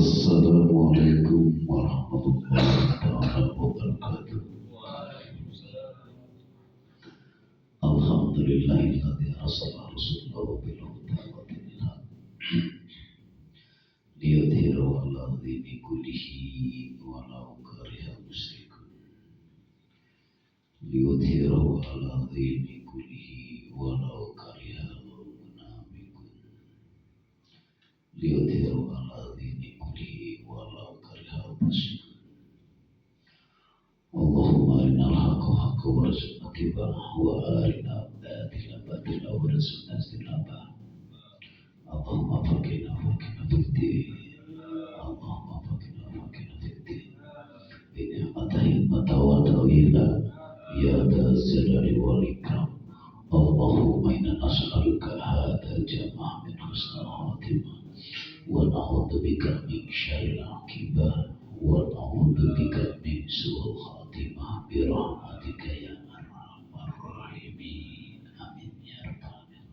Assalamualaikum warahmatullahi taala wabarakatuh. Alhamdulillahilladzi arsala rasulahu bil huda wa dinil haq liyudhhirahu 'ala dini kullihi walau karihal musyrikun. Liyudhhirahu 'ala dini kullihi walau karihal munafiqun. Liyudhhirahu 'ala dini kullihi walau karihal fasiqun. Allahumma arinal haqqa haqqan warzuqna ittiba'ahu wa arinal batila batila warzuqna ijtinabah. Allahumma faqina faqina fid-din. Allahumma faqina faqina fid-din. Bi ni'matihi mutawatawila ya dzal jalali wal ikram. Allahumma inna nas'aluka hadzal jam'a min husnil khatimah wa na'udzubika min syarril aqibah wa na'udzubika min su'il khatimah bi rahmatika ya arhamar rahimin. Amin ya rabbal alamin.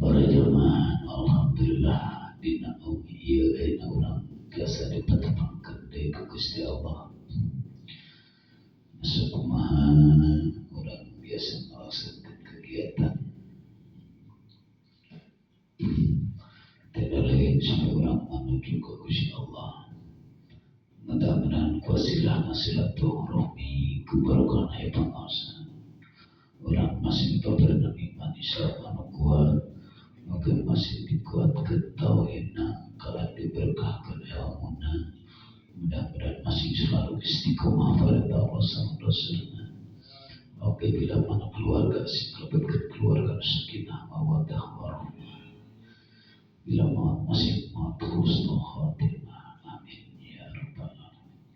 Para jamaah, alhamdulillah dina umi ieu ayeuna urang biasa dipatepangkeun deui ku Gusti Allah. Sakumaha urang biasa ngalaksanakeun kegiatan tidak lain supaya urang menuju ke Gusti Allah. Mudah-mudahan wasilah silaturahmi kebarokan aya pangaosan. Urang masih diberikan iman Islam anu kuat, mungkin masih dikuatkan tauhidna, kalian diberkahkan ilmuna. Mudah-mudahan masih selalu istiqomah pada Allah sama Rasulnya. Oke, bila mana keluarga lebetkeun keluarga sakinah mawaddah warahmah. Bila masih mau terus khatimah. Amin ya rabbal alamin.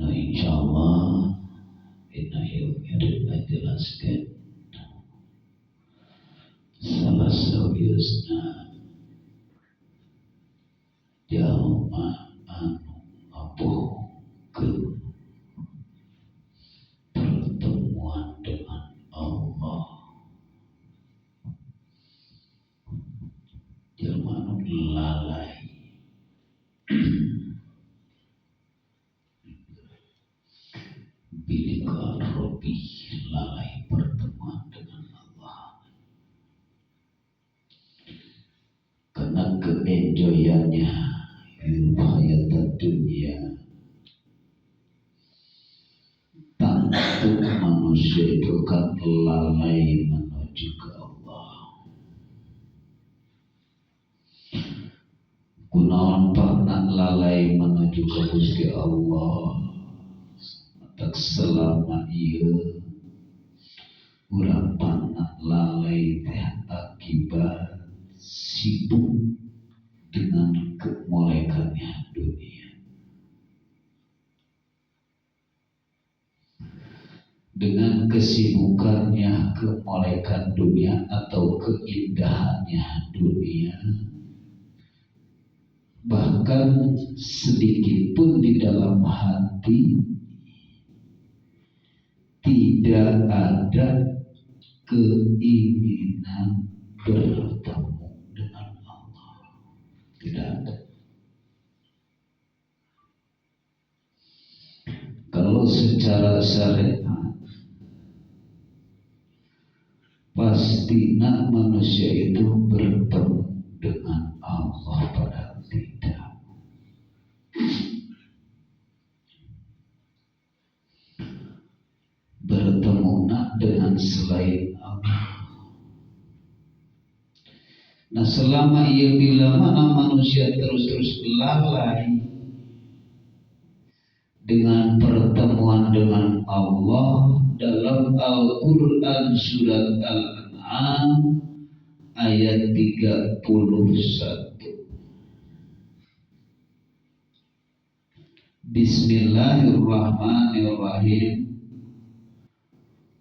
Nah, insyaallah inna ilmi dijelaskan salah sawiosna jalma anu ngabohongkeun pertemuan dengan Allah, jalma anu lalai bilika robi, lalai pertemuan dengan Allah karena keenjoyannya hidup hayat dunia. Tentu manusia itu kan lalai menuju ke Allah. Kunaon pernah lalai menuju ke Gusti Allah? Tak selama ieu urang pernah lalai teh akibat sibuk dengan kemolekannya dunia. Dengan kesibukannya kemolekan dunia atau keindahannya dunia, bahkan sedikit pun di dalam hati tidak ada keinginan bertemu dengan Allah. Tidak ada. Kalau secara syariat pastinya manusia itu bertemu dengan Allah, padahal tidak. Bertemu dengan selain Allah. Nah, selama ia bila mana manusia terus-terus lalai dengan pertemuan dengan Allah, dalam Al-Quran surat Al-An'am ayat 31. Bismillahirrahmanirrahim.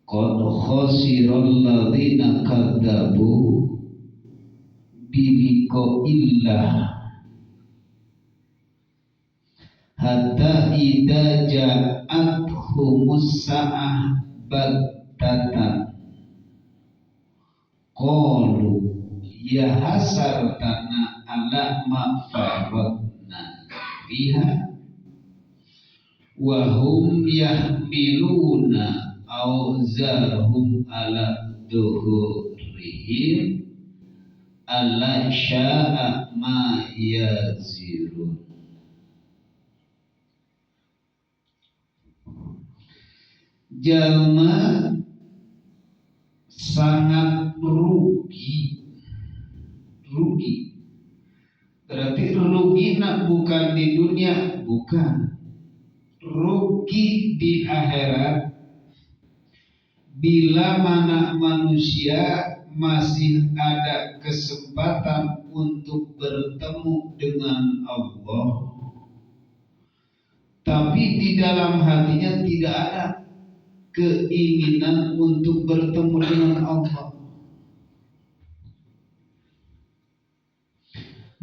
Qad khasiral ladzina kadzabu biliqa'illah hatta idza ja'athumus sa'ah baghtatan qalu Ya hasartana ala ma farratna fiha wa hum yahmiluna auzarhum ala duhurihim alla sya'a ma yazirun. Jalma sangat rugi. Rugi berarti rugi nak bukan di dunia, bukan, rugi di akhirat bila mana manusia masih ada kesempatan untuk bertemu dengan Allah, tapi di dalam hatinya tidak ada keinginan untuk bertemu dengan Allah.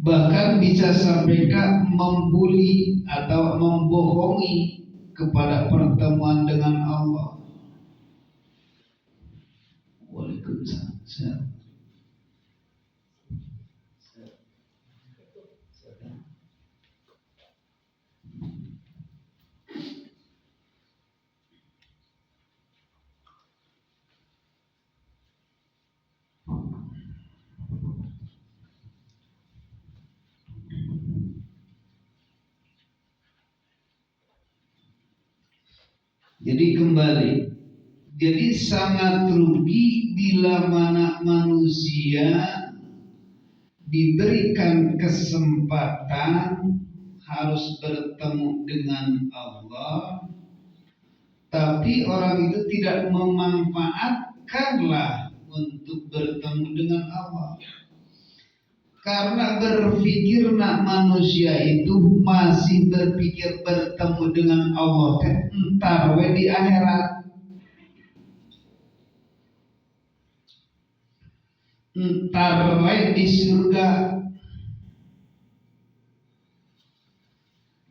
Bahkan bisa sampai ke membuli atau membohongi kepada pertemuan dengan Allah. Waalaikumsalam. Jadi kembali, jadi sangat rugi bila mana manusia diberikan kesempatan harus bertemu dengan Allah, tapi orang itu tidak memanfaatkanlah untuk bertemu dengan Allah. Karena berpikir nak manusia itu masih berpikir bertemu dengan Allah entar we di akhirat, entar we di surga.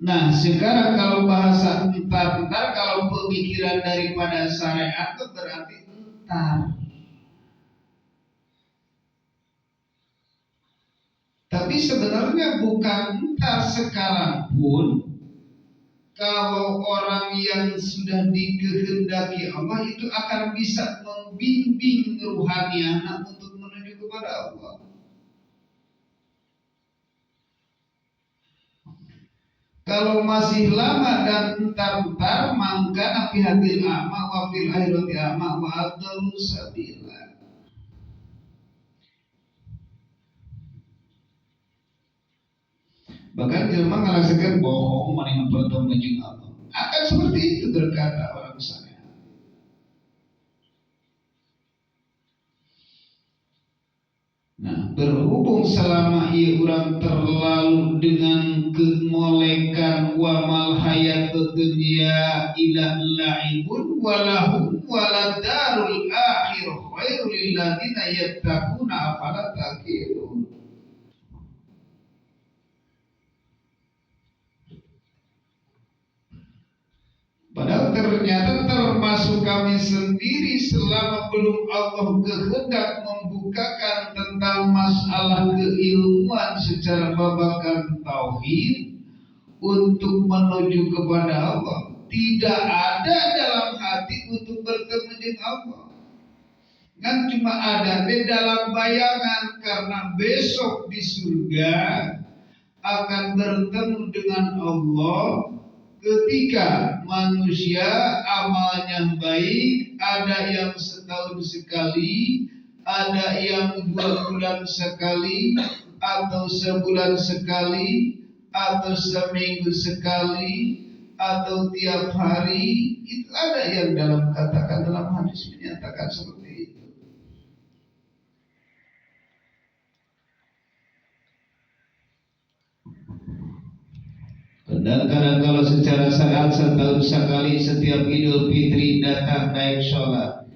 Nah sekarang kalau bahasa entar-entar, kalau pemikiran daripada syariat itu berarti entar. Tapi sebenarnya bukan entar, sekarang pun kalau orang yang sudah dikehendaki Allah itu akan bisa membimbing ruhaniana untuk menuju kepada Allah. Kalau masih lama dan entar-entar, maka fi hadil a'ma wa fil akhirati a'ma wa adallu sabila. Bahkan jelema ngalasakeun bohong manehna bertemu jeung Allah. Akan seperti itu berkata orang saleh. Nah, berhubung selama ieu urang terlalu dengan kemolekan wa mal hayatud dunya illa la'ibun walahum waladarul akhir khairul lil ladzina yattaquna afala taqilun. Padahal ternyata termasuk kami sendiri selama belum Allah kehendak membukakan tentang masalah keilmuan secara babakan tauhid untuk menuju kepada Allah, tidak ada dalam hati untuk bertemu dengan Allah. Kan cuma ada di dalam bayangan, karena besok di surga akan bertemu dengan Allah. Ketika manusia amalnya baik, ada yang setahun sekali, ada yang 2 bulan sekali, atau sebulan sekali, atau seminggu sekali, atau tiap hari. Itu ada yang dalam katakan dalam hadis menyatakan seperti itu. Dan kadang kalau secara syariat setahun sekali setiap Idul Fitri datang naik sholat.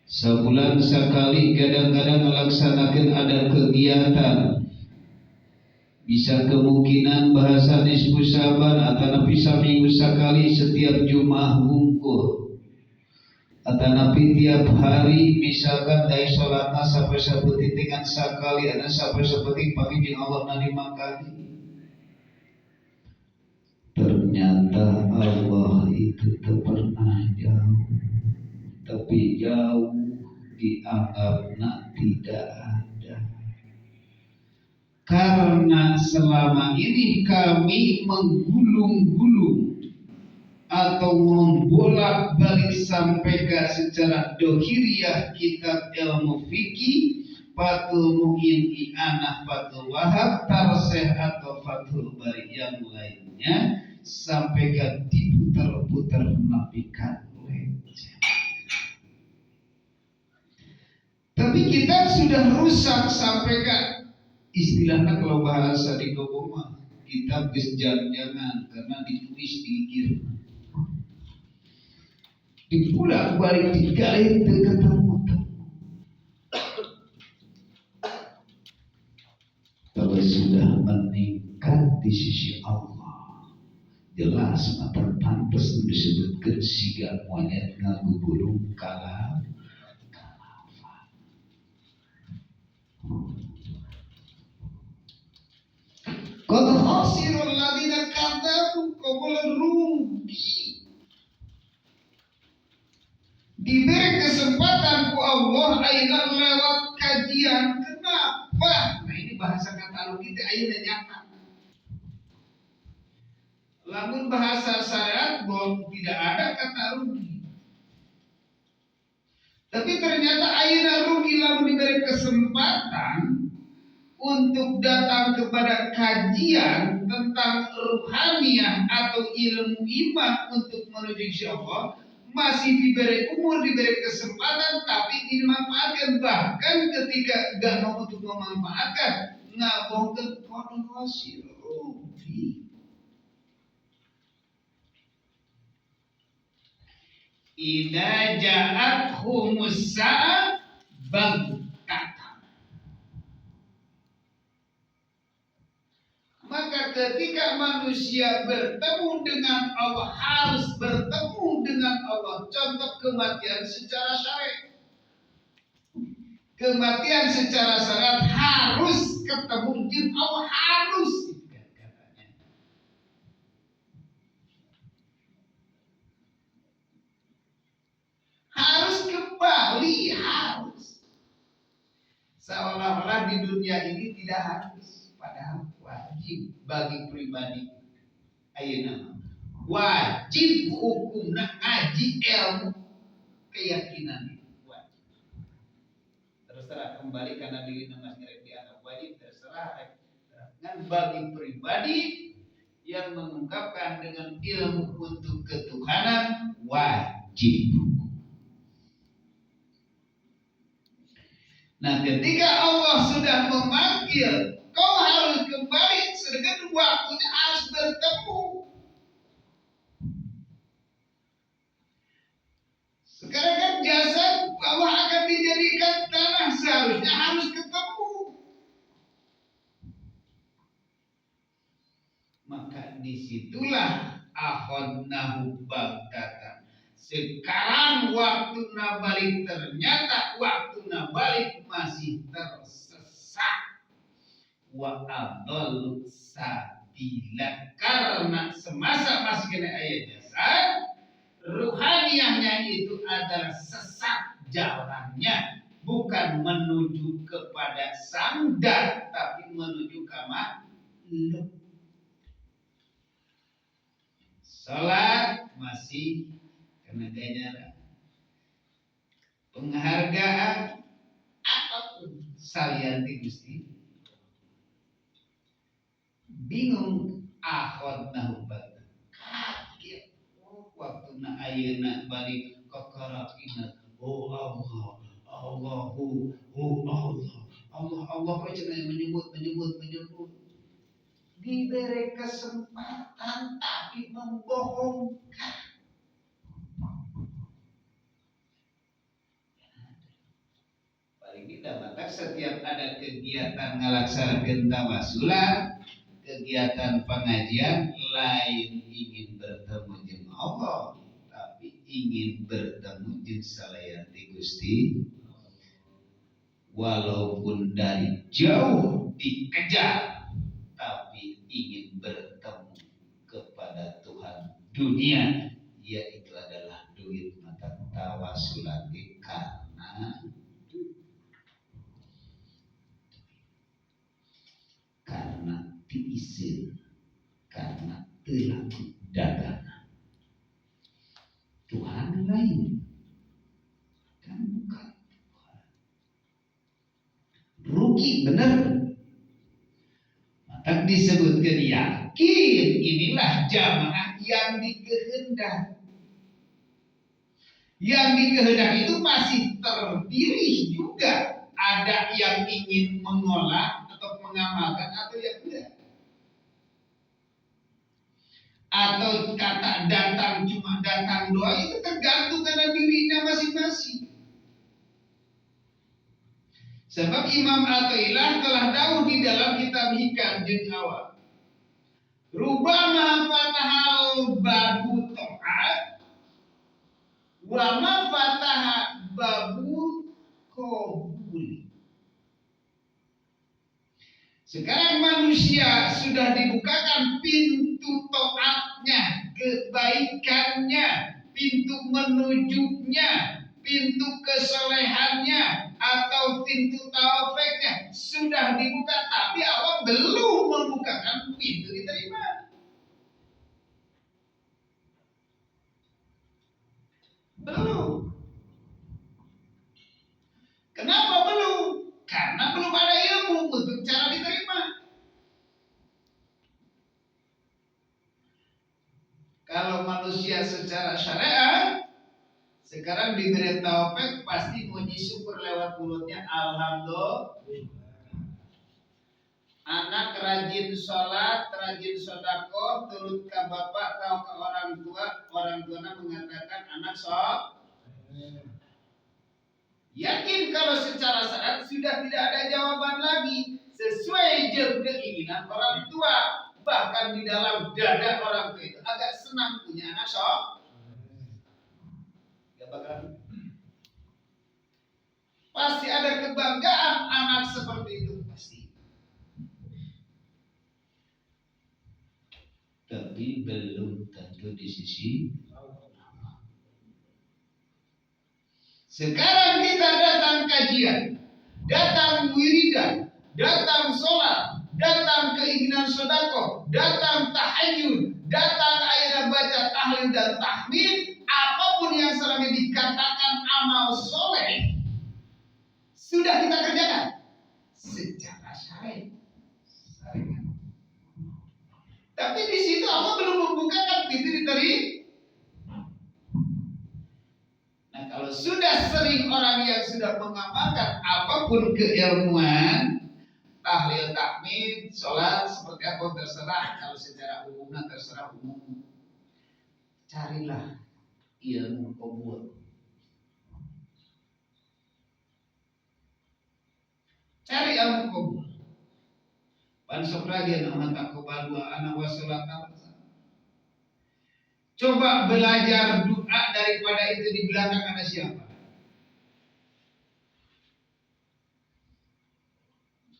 Sebulan sekali kadang-kadang melaksanakan ada kegiatan. Bisa kemungkinan bahasa nisfu Syaban atau bisa minggu sekali setiap Jumat wungkul. Atanapi tiap hari misalkan dari sholatna sampai sapeting dengan sakali ada sampai sapeting pagi jeung Allah na 5 kali. Ternyata Allah itu tak pernah jauh, tapi jauh dianggapna tidak ada. Karena selama ini kami menggulung-gulung atau membolak-balik sampai ke secara dohiriyah kitab ilmu fikih, Fathul Mu'in, I'anah, Fathul Wahab, Tarseh atau Fathul Bari yang lainnya sampai ke diputar-putar napikan lecet. Tapi kitab sudah rusak sampai ke istilahnya kalau bahasa di Koboma kitab geus jang-jangan karena ditulis di gigir. Dipulang balik digalih teu ketemu. Kalau sudah meningkat di sisi Allah, jelas mata pantas disebutkan siga monyet ngagugulung kalah. Qad khasirul ladzina kadzabu, qabul rugi. Diberi kesempatan ku Allah ayeuna lewat kajian. Kenapa? Nah ini bahasa kata lu kita ayeuna nyata. Lamun bahasa syariat bahwa tidak ada kata rugi. Tapi ternyata ayeuna rugi lamun diberi kesempatan untuk datang kepada kajian tentang ruhaniyah atau ilmu iman untuk menuju insyaallah. Masih diberi umur, diberi kesempatan, tapi dimanfaatkan. Bahkan ketika gak mau untuk memanfaatkan, ngabohongkeun kono rugi. Idza ja'athumus sa'a baghtatan. Maka ketika manusia bertemu dengan Allah, harus bertemu dengan Allah. Contoh kematian secara syariat. Kematian secara syariat harus ketemu dengan Allah, harus. Katanya. Harus kembali, harus. Seolah-olah di dunia ini tidak harus, padahal wajib bagi pribadi. Ayeuna wajib hukumna ngaji ilmu keyakinan wajib. Terserah kembali karena diri mas ngerek dianggap wajib, terserah. Dan bagi pribadi yang mengungkapkan dengan ilmu untuk ketuhanan wajib. Nah, ketika Allah sudah memanggil, kau harus kembali, sedangkan waktunya harus bertemu. Sekarang kan jasad Allah akan dijadikan tanah, seharusnya harus ketemu. Maka disitulah akhadnahu baghtatan. Sekarang waktu nabalik, ternyata waktu nabalik masih tersesat. Wa adallu sabila, karena semasa masih kena ayat jasad, ruhaniyahnya itu adalah sesat jalannya, bukan menuju kepada sang dat, tapi menuju ke makhluk. Salat masih kena ganjaran, penghargaan apapun salianti Gusti. Bingung akhadnahu baghtatan, kaget. Oh, waktu na ayeuna balik kakara ingat, oh Allah, Allahu, oh Allah, Allah, Allah, we cenah menyebut, menyebut, menyebut. Diberi kesempatan tapi membohongkan. Paling tidak maka setiap ada kegiatan ngalaksanakeun tawasulan, kegiatan pengajian lain ingin bertemu jeung Allah, tapi Ingin bertemu jeung salian ti Gusti, walaupun dari jauh dikejar, tapi ingin bertemu kepada Tuhan dunia, yaitu adalah duit. Maka tawasulan karena diizin, karena telah dagangan Tuhan lain kan, bukan Tuhan. Rugi bener. Maka disebutkan yakin inilah jamaah yang dikehendak. Yang dikehendak itu masih terpilih juga, ada yang ingin mengolah atau mengamalkan atau yang tidak. Atau kata datang cuma datang doa itu tergantung karena dirinya masing-masing. Sebab Imam Athaillah telah tahu di dalam kitab Hikam jeung awal. Rubama fatahal babu ta'at wa ma fataha babu qabul. Sekarang manusia sudah dibukakan pintu taatnya, kebaikannya, pintu menujunya, pintu kesolehannya, atau pintu taufiknya sudah dibuka, tapi Allah belum membukakan pintu diterima. Belum. Kenapa belum? Karena belum ada ilmu untuk cara diterima. Kalau manusia secara syariat sekarang diberi taufik pasti muji syukur lewat mulutnya, alhamdulillah. Anak rajin sholat, rajin sedekah, turut ke bapak atau ke orang tua, orang tuanya mengatakan anak sholat. Yakin kalau secara syariat sudah tidak ada jawaban lagi sesuai dengan keinginan orang tua. Bahkan di dalam dada orang tua itu agak senang punya anak sholat. Gak bakalan. Pasti ada kebanggaan anak seperti itu, pasti. Tapi belum tentu di sisi Allah. Sekarang kita datang kajian, datang wiridan, datang sholat, datang keinginan sedekah, datang tahajud, datang ayat baca tahlil dan tahmid, apapun yang selama ini dikatakan amal soleh sudah kita kerjakan secara syariat. Tapi di situ Allah belum membukakan pintu diterima. Nah, kalau sudah sering orang yang sudah mengamalkan apapun keilmuan, tahlil, tahmid, sholat seperti apa terserah. Kalau secara umumnya terserah umum. Carilah ilmu qabul. Cari ilmu qabul. Bansok lagi nama takobal dua anak wasolat. Coba belajar doa daripada itu di belakang ada siapa?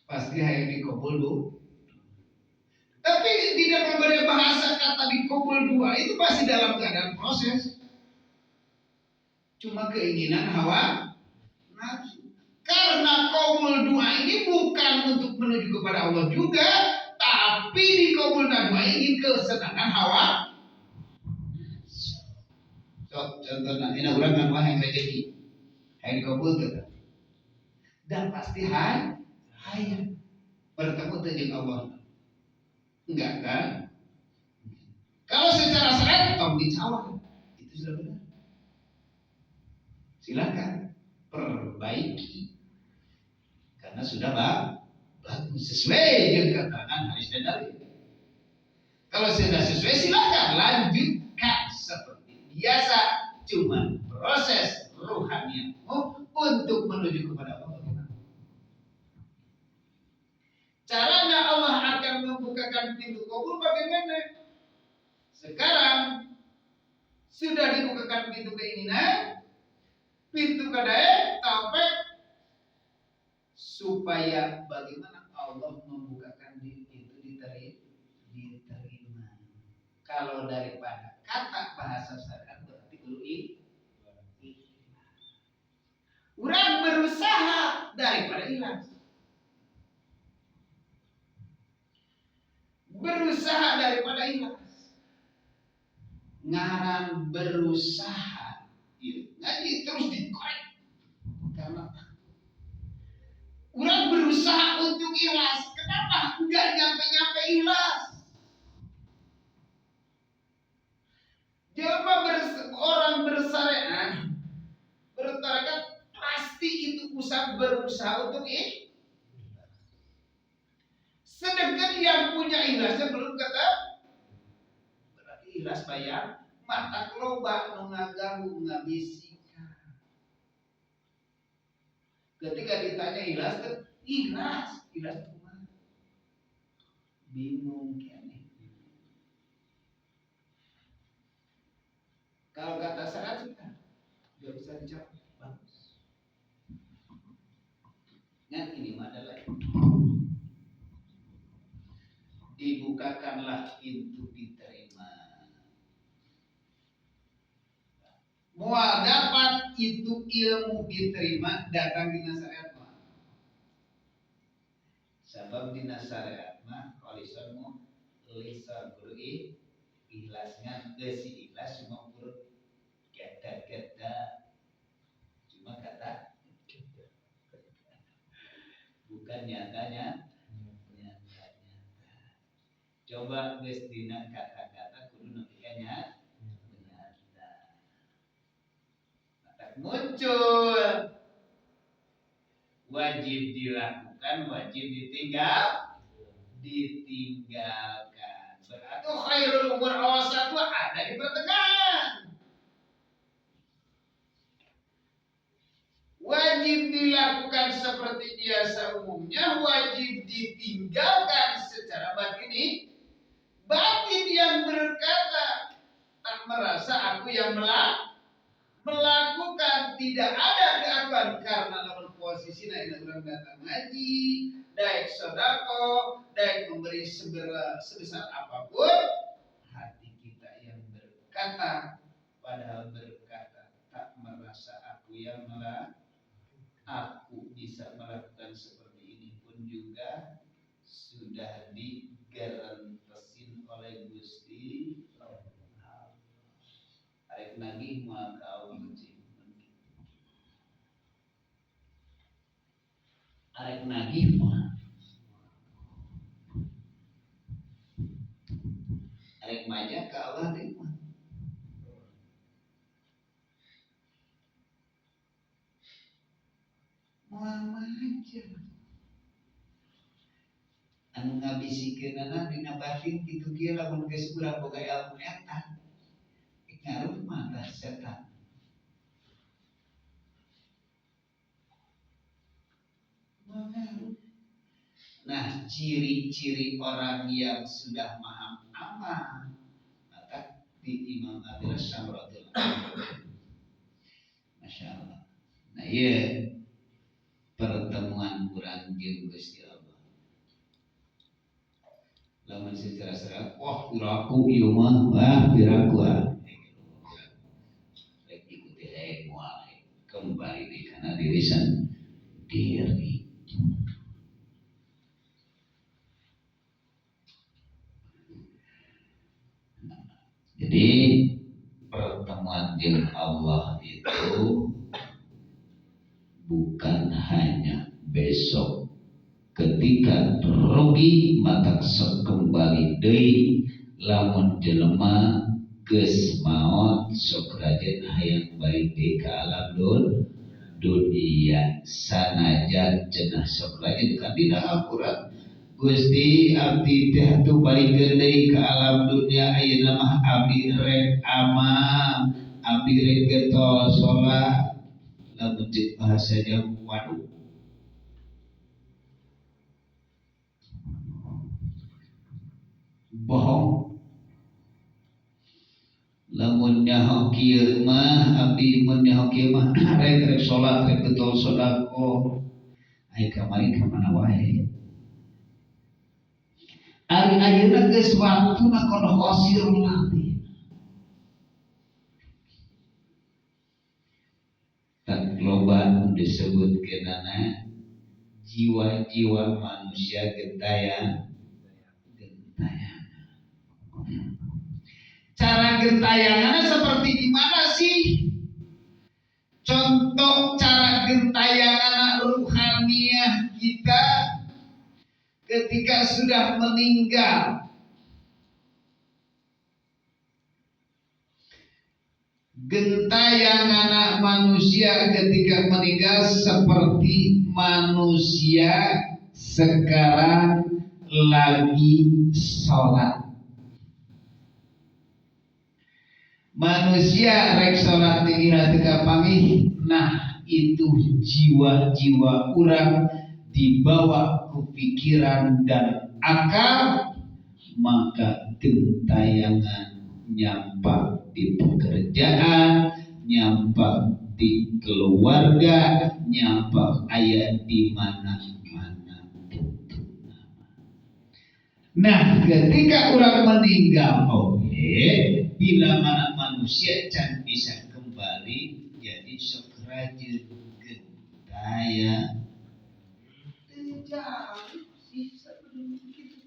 Pasti hayang dikobul bu. Tapi tidak memberi bahasa kata dikobul dua itu pasti dalam keadaan proses. Cuma keinginan hawa nafsu. Karena qabul doa ini bukan untuk menuju kepada Allah juga, tapi di qabul doa ingin kesenangan hawa. So, contohnya ini orang kan wah yang rezeki, yang dikabul tuh. Dan pasti hayang bertemu dengan Allah. Enggak kan? Kalau secara syariat tong dicawar, itu sudah benar. Silakan perbaiki. Karena sudah bagus sesuai dengan keterangan hadis dan dalil. Kalau sudah sesuai silakan lanjutkan seperti biasa. Cuman proses ruhaniahmu untuk menuju kepada Allah bagaimana? Caranya Allah akan membukakan pintu kabul bagaimana? Sekarang Sudah dibukakan pintu keinginan, pintu kadaek, taufik, supaya bagaimana Allah membukakan pintu diterima. Kalau daripada kata bahasa syariat berarti kudu ikhlas. Urang berusaha daripada ikhlas. Berusaha daripada ikhlas. Ngaran berusaha, iya, ngaji terus dikorek karena urang berusaha untuk ikhlas. Kenapa enggak nyampe-nyampe ikhlas? Jelma orang bersyariat, bertarekat pasti itu usaha berusaha untuk ikhlas. Sedangkan yang punya ikhlasnya belum kata, berarti ikhlas bayar mata loba nu ngaganggu ngabisikan. Ketika ditanya ikhlas, ikhlas, ikhlas kumaha? Bingung kene. Kalau kata syarat sudah nggak bisa dijawab. Bagus. Nah ini mah adalah dibukakanlah pintu diterima. Moal dapat itu ilmu diterima datang dina syariat mah. Sabab dina syariat mah kolisan mu lisan kudu ikhlas ngan geus ikhlas cuma urut kata-kata, cuma kata bukan nyatanya. Coba geus dina kata-kata kudu nepi ka nyata. Muncul wajib dilakukan, wajib ditinggalkan. Berarti khairul umur awsatuha ada di pertengahan. Wajib dilakukan seperti biasa umumnya, wajib ditinggalkan secara batin ini. Batin yang berkata tak merasa aku yang melakukan, tidak ada keakuan karena lamun posisi na urang datang ngaji, daek sedekah, daek memberi sebesar apapun, hati kita yang berkata padahal berkata tak merasa aku yang aku bisa melakukan seperti ini pun juga sudah digarantesin oleh Gusti Allah. Arek nagih moal ka Allah cing. Arek nagih moal. Arek maja ka Allah teh moal. Moal maja. Anu ngabisikeunana dina batin kitu kieu lamun geus urang boga ilmu eta. Ngaruh mata setan. Mengaruh. Nah, ciri-ciri orang yang sudah maham amal, maka di Imam Abil Samratul. Masya Allah. Nah, iya pertemuan urang jeung Gusti Allah. Lamun secara serat, wah piraku ieu mah, wah piraku ah. Kembali di karena diri sendiri. Nah, jadi pertemuan dengan Allah itu bukan hanya besok ketika rugi mata sok kembali deui lamun jelema geus maot sok rajin hayang balik deui ka alam dunia sanajan cenah sok rajin kan dina Al-Qur'an Gusti abdi teh atuh balikeun deui ka alam dunia ayeuna mah abdi rek amal abdi rek getol salat lamun ceuk bahasa Jawa waduh bohong. Lamun Mun nyaho kieu mah abdi mun nyaho kieu mah rek salat rek betul sedekah. Ai kamari ka mana wae. Ari ayeuna geus waktuna kono khosir latih. Tak loba nu disebutkeunana jiwa-jiwa manusia gentayang. Cara gentayangannya seperti gimana sih? Contoh cara gentayangan ruhaniah kita ketika sudah meninggal. Gentayangan manusia ketika meninggal seperti manusia sekarang lagi sholat. Manusia rek sholat tinggal teu panggih, nah itu jiwa-jiwa urang dibawa ku pikiran dan akal, maka gentayangan nyampak di pekerjaan, nyampak di keluarga, nyampak aya di mana-mana. Nah, ketika orang meninggal, oke, bila mana manusia can bisa kembali jadi sok rajin gentayang. Jauh sih sebelum gitu.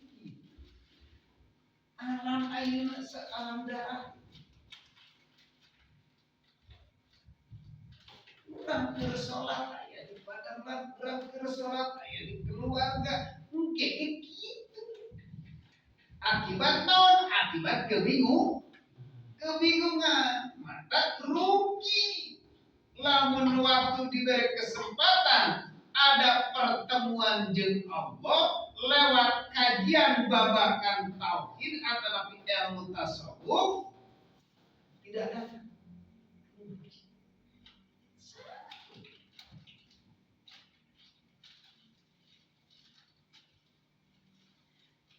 Alam ayeuna alam darah. Urang keur salat aya di badan, urang keur salat aya di keluarga, mungkin gitu. Akibat naon? Akibat kebingungan, maka rugi. Lamun waktu diberi kesempatan ada pertemuan jeung Allah lewat kajian babakan tauhid atau ilmu tasawuf, tidak ada.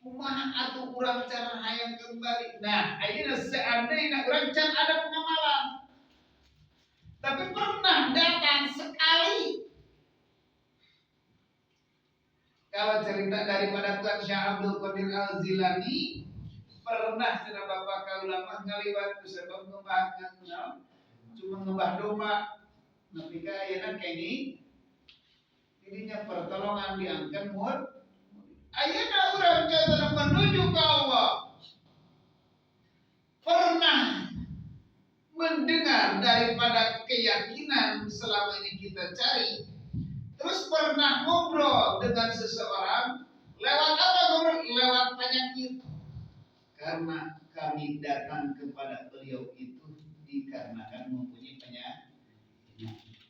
Kumaha atuh urang cara hayang kembali. Nah, ayeuna seandainya urang can ada pengamalan, tapi pernah datang sekali. Kalau cerita daripada Tuan Syekh Abdul Qadir Al-Zilani, pernah cenah bapak kaula mah ngaliwat ku sebab ngebah cuma ngebah domba. Nepi ka ayeuna kenging dirinya pertolongan diangkat mur. Ayeuna urang contohna menuju ka Allah. Pernah mendengar daripada keyakinan selama ini kita cari. Terus pernah ngobrol dengan seseorang lewat apa ngobrol? Lewat penyakit. Karena kami datang kepada beliau itu dikarenakan mempunyai penyakit.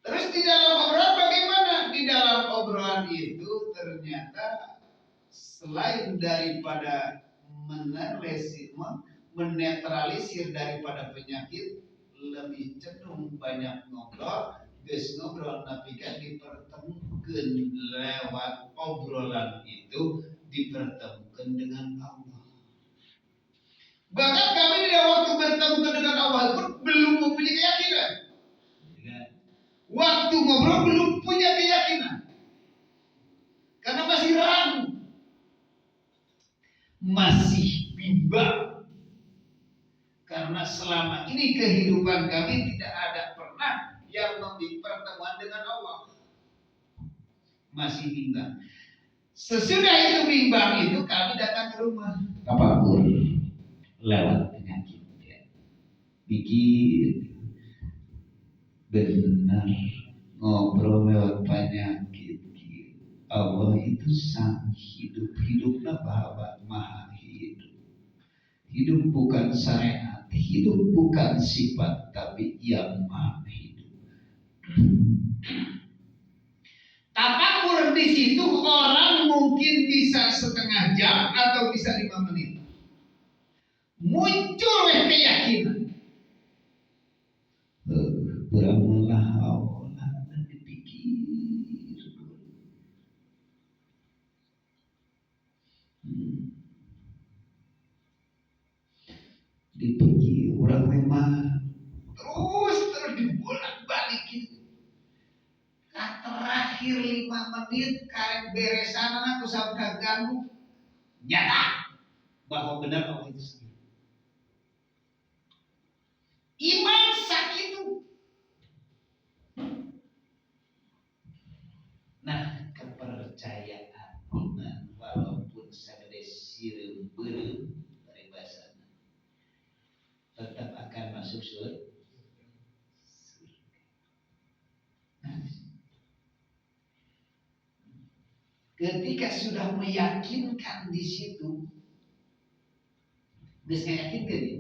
Terus di dalam obrolan bagaimana? Di dalam obrolan itu ternyata selain daripada menetralisir daripada penyakit, lebih cenderung banyak ngobrol, geus ngobrol tapi kan dipertemukan lewat obrolan itu, dipertemukan dengan Allah. Bahkan kami di waktu bertemu dengan Allah pun belum mempunyai keyakinan. Waktu ngobrol belum punya keyakinan. Karena masih ragu. Masih bimbang. Karena selama ini kehidupan kami tidak ada pernah yang memberi pertemuan dengan Allah. Masih bimbang. Sesudah itu bimbang itu kami datang ke rumah. Kapalkur lewat penyakit ya. Bikin benar ngobrol lewat penyakit. Allah itu sang hidup, hiduplah bahwa maha hidup. Hidup bukan syariat, hidup bukan sifat, tapi yang maha hidup. Tafakur di situ orang mungkin bisa setengah jam atau bisa 5 menit. Muncul keyakinan. Beramulah Allah dan dipikir. 5 menit karek beresanana ku sabab kaganggu nyata bahwa benar Allah itu sendiri. Iman sakitu. Nah, kepercayaan iman walaupun sagede sireum beureum paribasana tetap akan masuk surga. Nah, ketika sudah meyakinkan di situ, geus ngayakinkeun ya.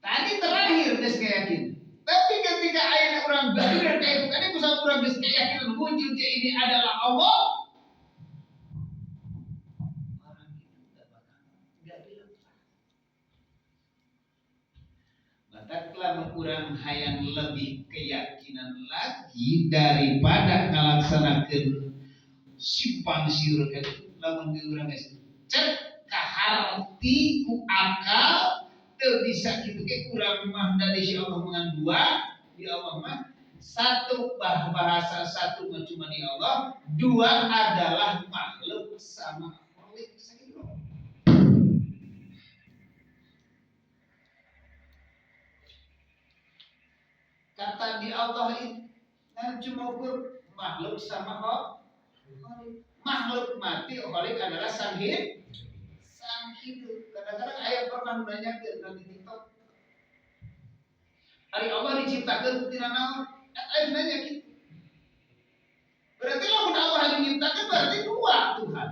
Tadi terakhir geus ngayakin. Tapi ketika ayeuna urang belajar ka itu kan ku urang geus keyakinan wujudnya ini adalah Allah, orang itu enggak bakal enggak dilepas. Matak lamun urang hayang lebih keyakinan lagi daripada ngalaksanakeun simpang siur ka lamun urang geus cek kaharti ku akal teu bisa kitu ke urang mah dari si Allah mengan dua di Allah mah satu bahasa satu mah cuma di Allah, dua adalah makhluk sama khalik sakitu. Kata di Allah itu nah, cuma ukur makhluk sama khalik. Makhluk mati, khalik adalah sang hidup. Sang hidup. Kadang-kadang ayat pernah nanya ke di TikTok. Hari Allah diciptakan tina naon? Ayat nanya gitu. Berarti lamun Allah yang menciptakan berarti dua Tuhan.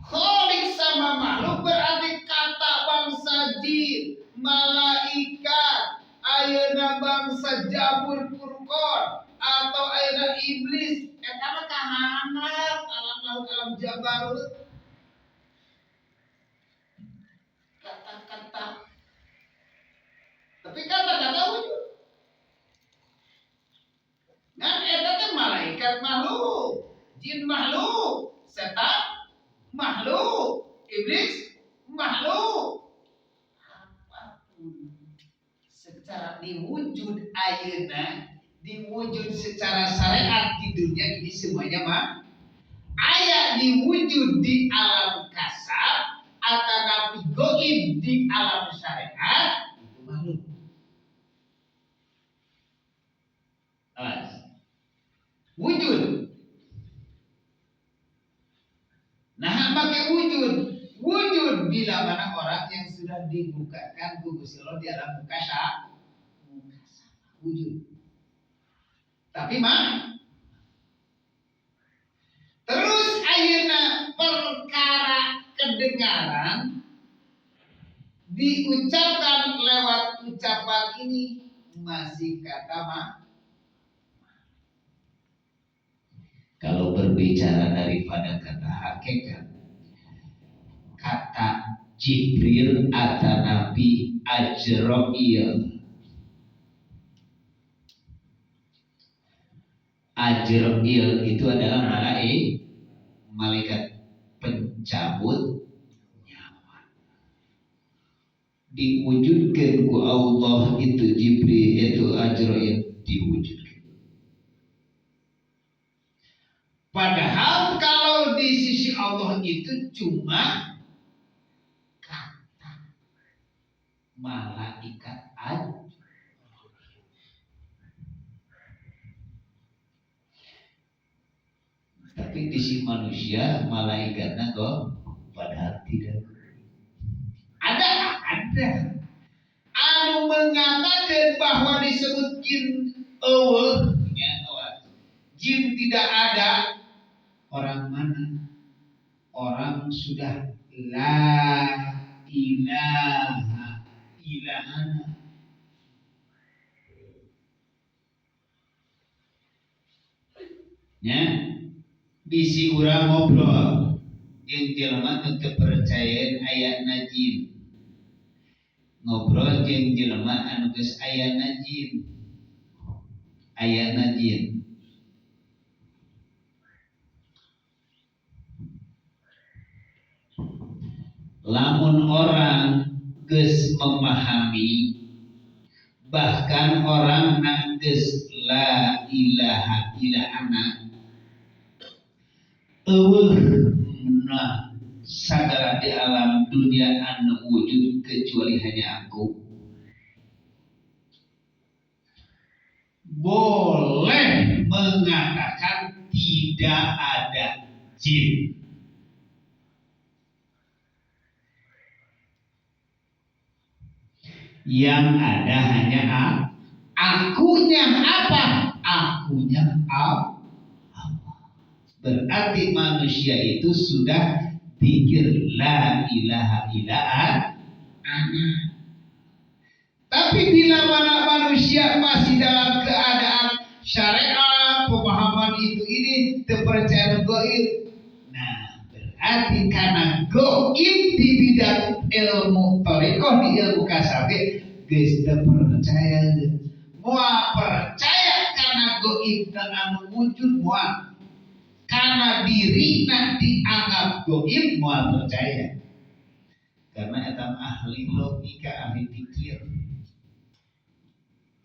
Khalik sama makhluk berarti kata bangsa jin, malaikat, ayeuna bangsa Jabur Furqan atau ayeuna iblis, eta mah kahanap alam laut alam jabarut. Kata-kata. Tapi kata-kata wujud. Nah, eta teh malaikat makhluk, jin makhluk, setan makhluk, iblis makhluk. Apapun secara diwujud ayeuna, diwujud secara syariat di dunia ini semuanya mah aya diwujud di alam kasar atau nabi goib di alam syariat itu makhluk. Awas. Wujud. Nah, pakai wujud. Wujud bila mana orang yang sudah dibukakan ku Gusti Allah di alam mukasyafa. Wujud. Tapi mah terus ayeuna perkara kedengaran diucapkan lewat ucapan ini masih kata mah. Kalau berbicara daripada kata hakikat, kata Jibril atau Nabi Ajrail. Ajrail itu adalah malaikat pencabut nyawa. Diwujudkan ku Allah itu Jibril itu Ajrail diwujudkan. Padahal kalau di sisi Allah itu cuma kata malaikat aja. Tapi di sisi manusia malaikatnya kok padahal tidak ada. Ada anu mengatakan bahwa disebut jin eueuh nya, jin tidak ada. Orang mana? Orang sudah la ilaha illallah. Nya bisi urang ngobrol jeung jelema nu teu percaya ayana jin. Ngobrol jeung jelema anu geus ayana jin. Ayana jin. Lamun orang geus memahami bahkan orang geus la ilaha illa ana eueuh nah sagala di alam dunia anu wujud kecuali hanya aku. Boleh mengatakan tidak ada jin. Yang ada hanya akunya apa? Akunya Allah. Berarti manusia itu sudah pikir la ilaha illa ana. Tapi bila mana manusia masih dalam keadaan syariat, pemahaman itu ini terpercaya goib. Nah, berarti karena goib di bidang ilmu thariqah, di ilmu kasabe geus teu percaya. Moal percaya karena goib dan anu wujud moal. Karena dirina dianggap goib moal percaya. Karena eta ahli logika, ahli pikir.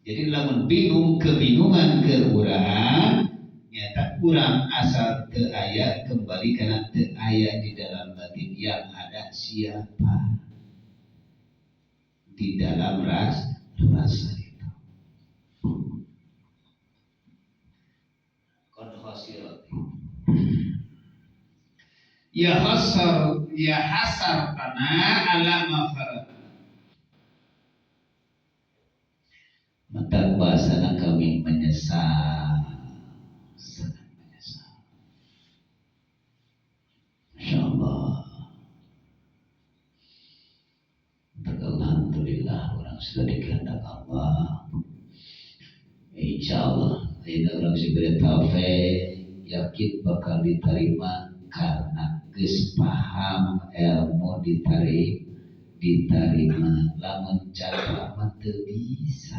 Jadi lamun bingung kebingungan ke urang, nyata urang asal teu aya kembali karena teu aya di dalam batin yang ada siapa di dalam rasa itu. Qad khasirat. Ya hasar ya hasar tanah ala ma farat. Mata bahasana kami menyesal, sangat menyesal. Masya Allah. Alhamdulillah orang sudah dikehendak Allah. Insya Allah ini orang segera taufik yakin bakal diterima karena geus paham ilmu diterima. Lamun cara mah teu bisa.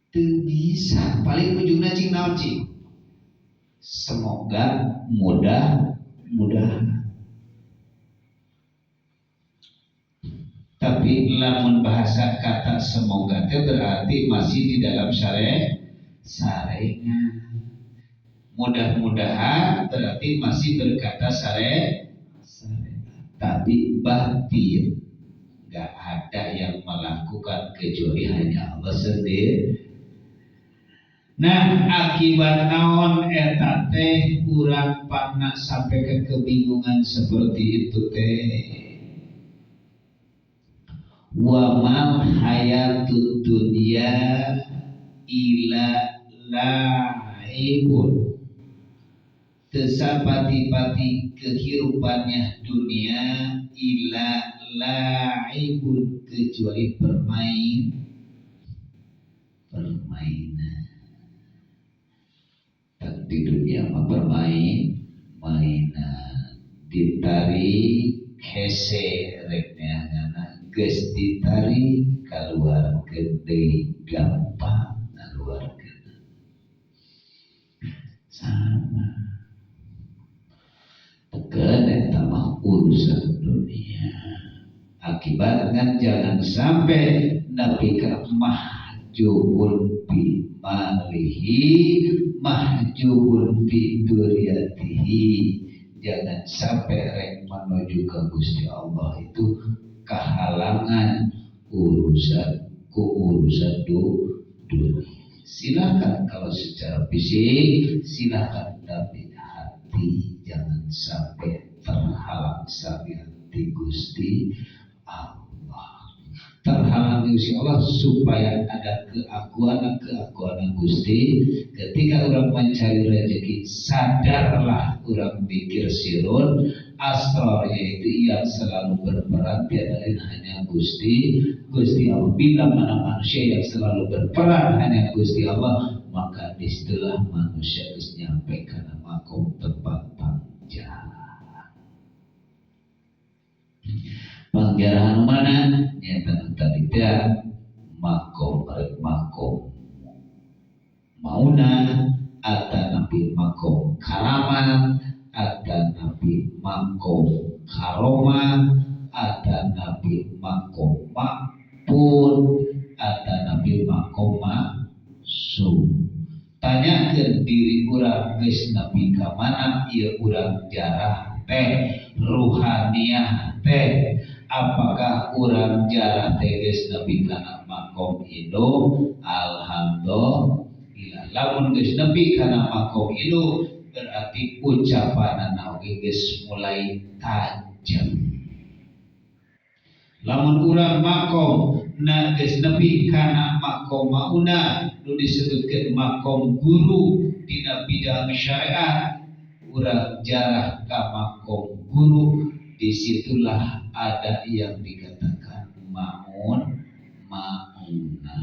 Teu bisa, paling ujungna cing naon cing. Semoga mudah-mudahan. Tapi lamun bahasa kata semoga teh berarti masih di dalam sarengan. Mudah-mudahan berarti masih berkata sare. Tapi batin nggak ada yang melakukan kecuali hanya Allah sendiri. Nah, akibat naon eta teh urang panna sampai ke kebingungan seperti itu teh. Wa mal hayatud dunya illa laibun. Tesapati-pati kehidupannya dunia illa laibun kecuali permainan. Tak di dunia mah permainan ditarik hese rek neanganna geus ditarik kaluarkeun deui gampang ngaluarkeun. Sama tekan eta mah urusan dunia. Akibatnya jangan sampai nabi ka mahjubun bi malihi mahjubun bi duriyatihi. Jangan sampai rek menuju ke Gusti Allah itu kehalangan urusan ku urusan dunia. Silakan kalau secara fisik, silakan, tapi hati jangan sampai terhalang sampai hati Gusti Allah. Terhalang Gusti Allah supaya ada keakuan Gusti. Ketika orang mencari rezeki, sadarlah orang mikir sirun asrar, yaitu yang selalu berperan tiada lain hanya Gusti Allah. Bila mana manusia yang selalu berperan hanya Gusti Allah, maka disitulah manusia harus nyampe karena makom tempat pangjarahan. Pangjarahan mana? Nyata tadi tidak makom makom mauna atau nabi makom karamat atau nabi makom karomah atau atanapi makom makpun atanapi makom maksum. Tanyakeun diri urang geus nepi ka mana ieu urang jarah teh ruhaniah teh, apakah urang jarah teh geus nepi kana makom indung? Alhamdulillah. Lamun geus nepi kana makom indung berarti ucapanana oge geus mulai tajam. Lamun urang makom na geus nepi kana makom mauna nu disebutkeun makom guru dina bidang syariat, urang jarah ka makom guru, disitulah ada yang dikatakan maun mauna.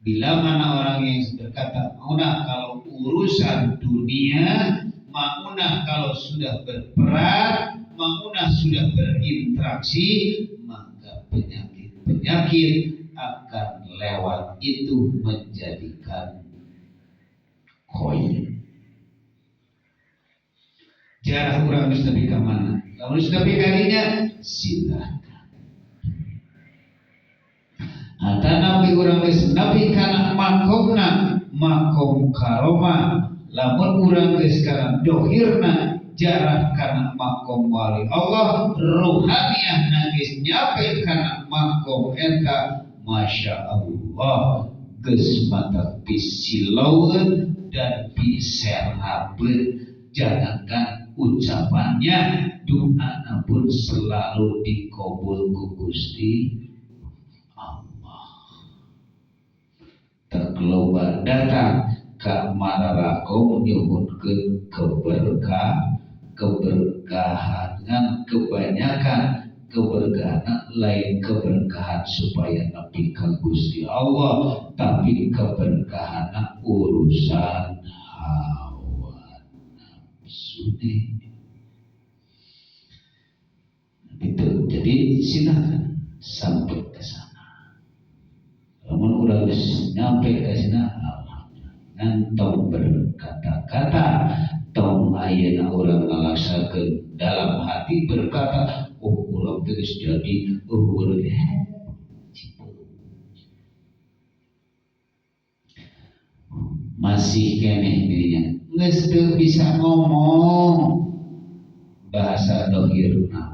Bila mana orang yang berkata maunah kalau urusan dunia, maunah kalau sudah berperan, maunah sudah berinteraksi, maka penyakit-penyakit akan lewat itu menjadikan koin. Jarah urang geus nepi ka mana? Lamun geus nepi ka dinya, silakan. Atanapi urang geus nepi kana makomna, makom karomah. Lamun urang geus kana dohirna, jarah kana makom wali Allah, ruhaniahna geus nyampe kana makom eta, masya Allah, geus mata pisilaueun dan piserabeun. Jangankan ucapannya, doana pun selalu dikabul ku Gusti Allah. Terkeloba datang ka mararakom nyuhunkeun keberkahan ngan kebanyakan keberkahan lain keberkahan supaya nepi ka Gusti Allah, tapi keberkahan urusan hawa nafsu. Itu jadi silakan sampai ke sana. Lamun urang geus nyampe ka sana, alhamdulillah. Ngan tong berkata-kata, tong ayeuna urang ngalaksakeun dalam hati berkata, oh urang teh geus jadi, oh urang teh. Masih keneh dirinya, geus teu bisa ngomong bahasa dohirna.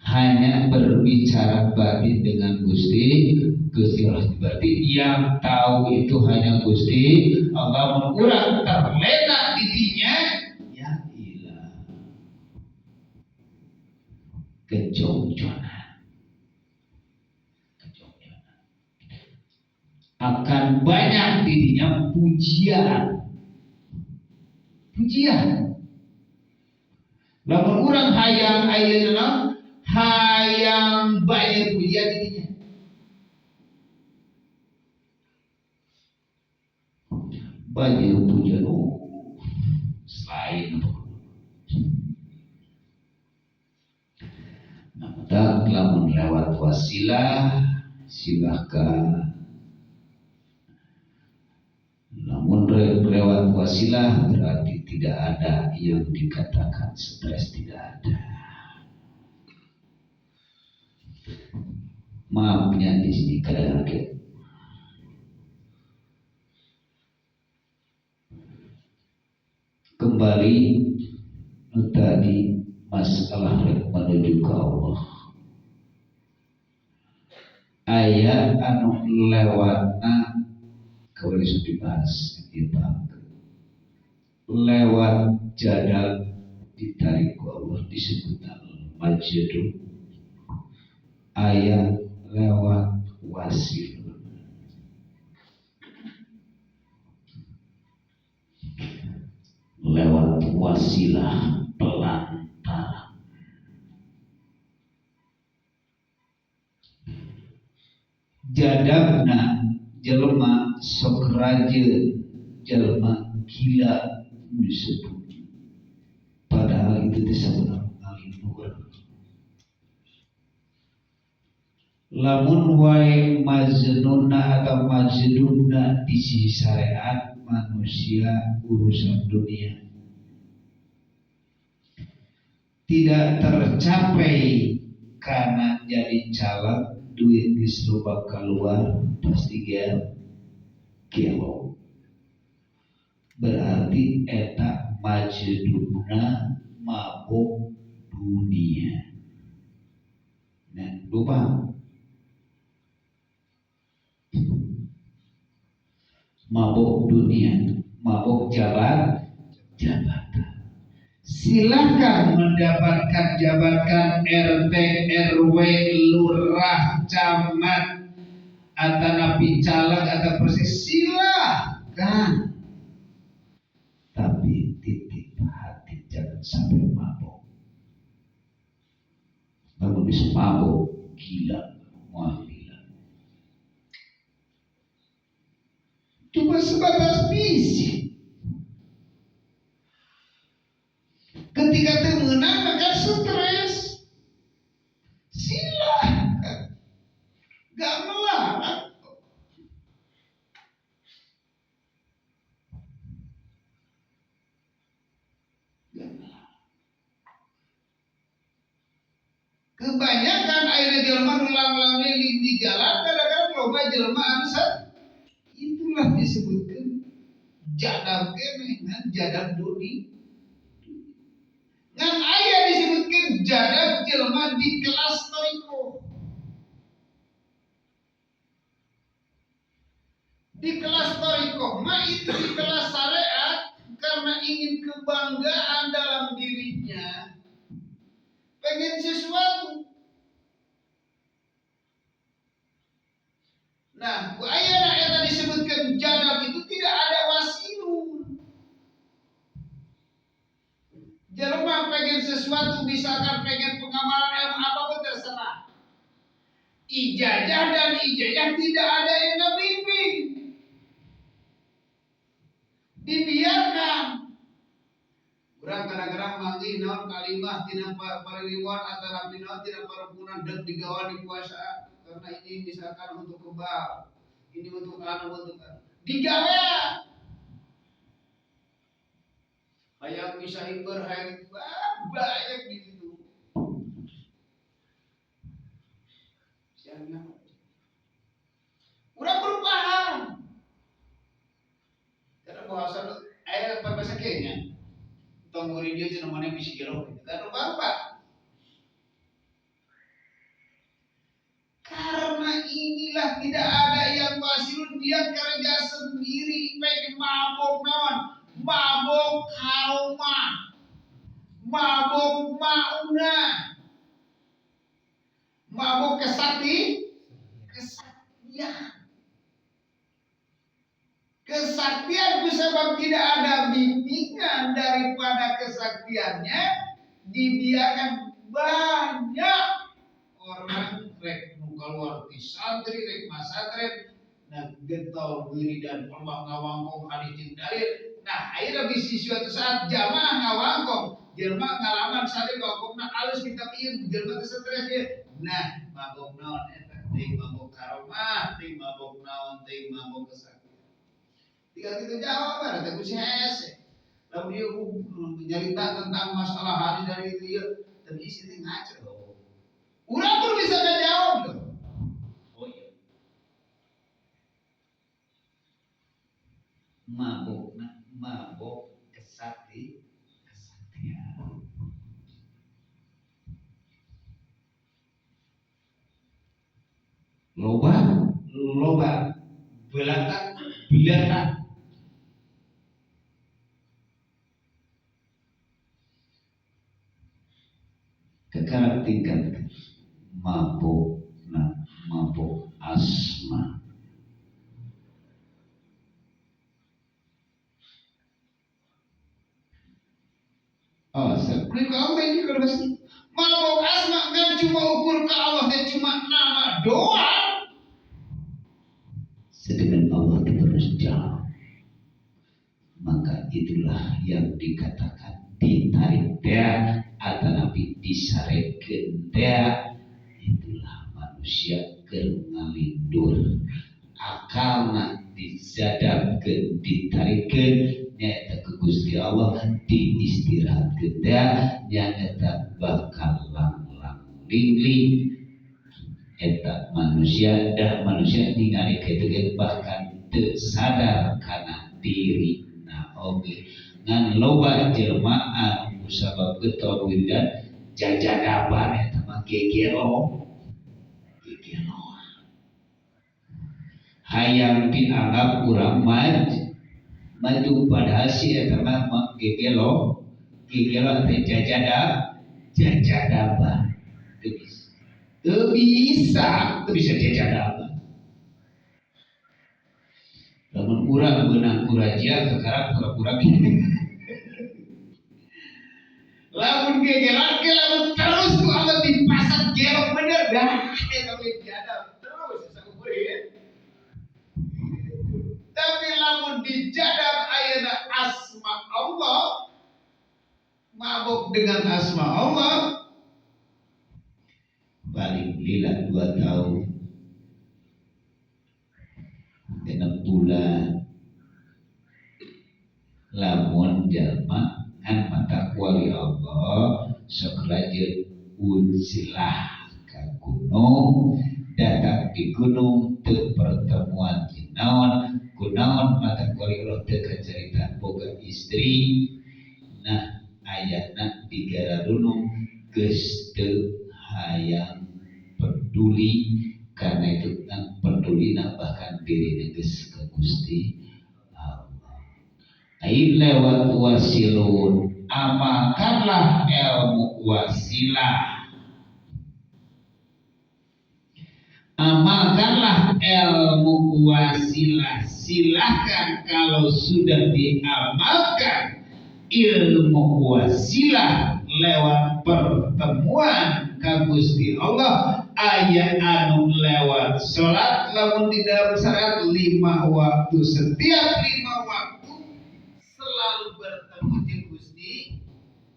Hanya berbicara batin dengan Gusti, Gusti Allah. Berarti yang tahu itu hanya Gusti Allah. Urang terlena didinya, ya ilah kejongjonan, kejongjonan. Akan banyak didinya pujian, pujian. Lamun urang hayang ayeuna hayang banyak pujian didinya. Banyak pujian, oh, selain apa. Nah, maka lamun lewat wasilah silahkan. Namun lewat wasilah berarti tidak ada yang dikatakan stres, tidak ada. Maafnya di sini kadang-kadang kembali tadi masalah menuju ke Allah. Ayat anu lewatna kalau bisa dibahas kita lewat jadal ditarik ku Allah disebut al-majdu. Ayat lewat wasil. Lewat wasilah pelantara. Jadabna jelema sok raja, jelema gila disebut. Padahal itu disebut al-nur. Lamun wae majnunna atau majdubna di sisi syariat manusia urusan dunia. Tidak tercapai karena jadi caleg duit geus loba keluar pasti gelo. Berarti eta majdubna mabok dunia. Nah, lupa mabok dunia, mabok jabatan. Silahkan mendapatkan jabatan RT, RW, lurah, camat, atau napi caleg atau persis, silahkan. Tapi titip hati jangan sampai mabok. Namun bisa mabok, gila, wah gila. Cuma sebatas misi. Ketika temenang maka stres. Silahkan. Gak melarang. Gak melarang. Kebanyakan akhirnya jelma ulang-ulang di jalan, kadang-kadang loba jelma anu itulah disebutkan jadab keneh ngan jadab duni. Ngan aya disebutkan jadab jelma di kelas toriko. Di kelas toriko mah itu di kelas syariat karena ingin kebanggaan dalam dirinya, pengen sesuatu. Nah, ku ayana eta disebutkan jadab itu tidak ada wasilun. Jelema pengen sesuatu, misalkan pengen pengamalan ilmu apapun terserah. Ijazah dan ijazah tidak ada yang ngebimbing. Dibiarkan. Urang kadang-kadang manggih naon kalimah tina paririwan atau naon tina parempunan dek digawa di puasa karena ini misalkan untuk kebal, ini untuk anu untuk anu. Digawe. Hayang bisa hiber, hayang banyak di situ. Siapa? Urang belum paham. Karena bahasa bahasa kayaknya. Tong murid dia cenah mana bisa gelo gitu kan lupa. Karena inilah tidak ada yang wasilun, dia kerja sendiri, pengen mabok naon, mabok karomah, mabok mauna, mabok kesaktian. Kesaktian sebab tidak ada bimbingan daripada kesaktiannya, dibiarkan banyak orang rek keluar di santri rek masantren, nah getol wiridan perlak ngawangkong hadis jeung dalil. Nah akhirnya bisi suatu saat jamaah ngawangkong, jelema ngalaman santri ngawangkongna alus kitab ieu, jelema teh stres dia. Nah mabok naon eta teh mabok karomah, teh mabok naon, teh mabok kesaktian. Tinggal kita jawab ada teh kusi hese. Lamun dia menyerita tentang masalah hadis dari itu ieu, tapi isi teh ngaco. Urang pun bisa ngejawab loh. Oh iya. Mabok, mabok kesaktian. Loba, loba, belata, belata. Kekarang tingkat mabok, nah mabok asma. Oh, seperti Allah ini kalau masih mabok asma kan cuma ukur ke Allah dan cuma nama doang. Sedangkan Allah terus jauh. Maka itulah yang dikatakan ditarik dia atau nabi disarekeun dia. Itulah manusia keur ngalindur akalna dizadabkeun ditarikeun nyaeta ku Gusti Gusti Allah diistirahatkeun teh nyaeta bakal langlang lingling eta manusia dah manusia ningali kitu ge bahkan teu sadar kana dirina oge ngan loba jelema anu kusabab getol wiridan jajadaban eta mah gegelo gegelo hayang dianggap urang maju padahal si eta mah gegelo gegelo teh jajadaban teu bisa jajadaban lamun urang beunang ku razia kakara pura-pura lamun gegelan ge lamun terus ku Allah dipasang gelok bener dah eta we diadab terus sakupurin. Tapi lamun dijadab ayeuna asma Allah, mabuk dengan asma Allah paling lila 2 tahun 6 bulan lamun jalma ngan mata wali Allah sok rajin uzilah ka gunung datang di gunung teu pertemuan naon kunaon mata wali Allah teu kacarita boga istri nah ayana digararunung geus teu hayang peduli karena itu kan pedulina bahkan dirina geus ka Gusti Allah. Ai lewat wasilun amalkanlah ilmu wasilah, amalkanlah ilmu wasilah. Silahkan kalau sudah diamalkan ilmu wasilah lewat pertemuan ka Gusti Allah aya anu lewat salat lamun di dalam salat 5 waktu setiap 5 waktu selalu bertemu jeung Gusti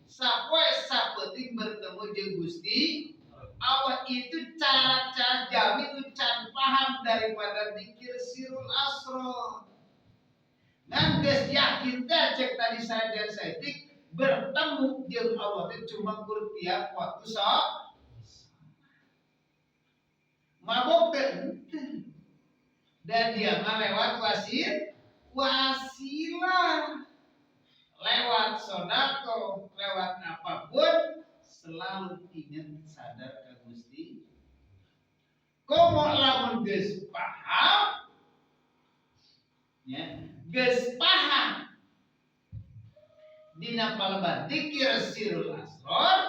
sapoe sapenting bertemu jeung Gusti Allah. Itu cara-cara jami nu can paham daripada dikir sirul asror. Ngan geus yakin teh cek tadi saya dan saeutik bertemu jeung Allah teh cuma kur tiap waktu sok mabok teh dan dia mah lewat wasilah lewat sodako lewat apapun selalu ingat sadar ka Gusti. Komo lamun geus paham ya geus paham dina palebah dikir sirul asror